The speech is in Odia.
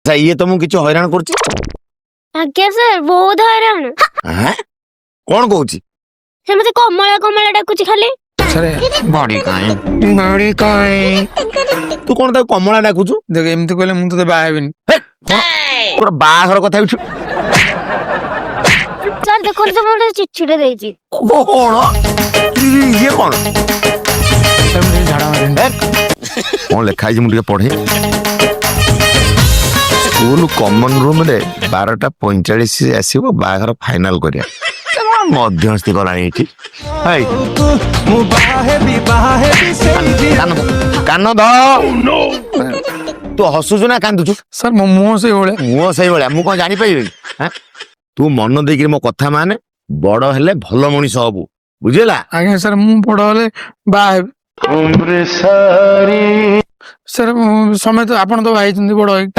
ଆଚ୍ଛା, ଇଏ ତମକୁ କିଛି ହଇରାଣ କରୁଛି? ଆଜ୍ଞା ସାର୍, ବହୁତ ହଇରାଣ। ଆଁ? କଣ କହୁଛି? ସେ ମତେ କମଳା କମଳା ଡାକୁଛି ଖାଲି। ସାର୍। ବଡି କାଇଁ? ବଡି କାଇଁ? ତୁ କଣ ତାକୁ କମଳା ଡାକୁଛୁ? ଦେଖ, ଏମିତି କହିଲେ ମୁଁ ତୋତେ ବାହା ହେବିନି। ହେ, କଣ ତୋର ବାହାଘର କଥା ବି ସାର୍, ଦେଖନ୍ତୁ, ସେ ମୋତେ ଚିଠିଟେ ଦେଇଛି। କଣ ଇଏ କଣ? ସାର୍, ମୁଁ ଟିକେ ଝାଡ଼ା ମାରିନି। ହେ, କଣ ଲେଖା ହେଇଛି ମୁଁ ଟିକେ ପଢେ। ସ୍କୁଲ କମନ ରୁମରେ 12:45 ଆସିବ, ବାହାଘର ଫାଇନାଲ କରିବା। ଏ କଣ ମଧ୍ୟସ୍ଥି କଲାଣି ଏଠି? ହେଇ, କାନ କାନ ଧ। ତୁ ହସୁଛୁ ନା କାନ୍ଦୁଛୁ? ସାର୍, ମୋ ମୁହଁ ସେଇଭଳିଆ। ମୁହଁ ସେଇଭଳିଆ, ମୁଁ କଣ ଜାଣିପାରିବି? ହାଁ? ତୁ ମନ ଦେଇକିରି ମୋ କଥା ମାନେ, ବଡ ହେଲେ ଭଲ ମଣିଷ ହବୁ, ବୁଝିଲା? ଆଜ୍ଞା ସାର୍, ମୁଁ ବଡ ହେଲେ ବାହା ହେବି ସାର୍। ମୁଁ ସମେତ ଆପଣ ତ ବାହା ହେଇଛନ୍ତି ବଡ ହେଇକି।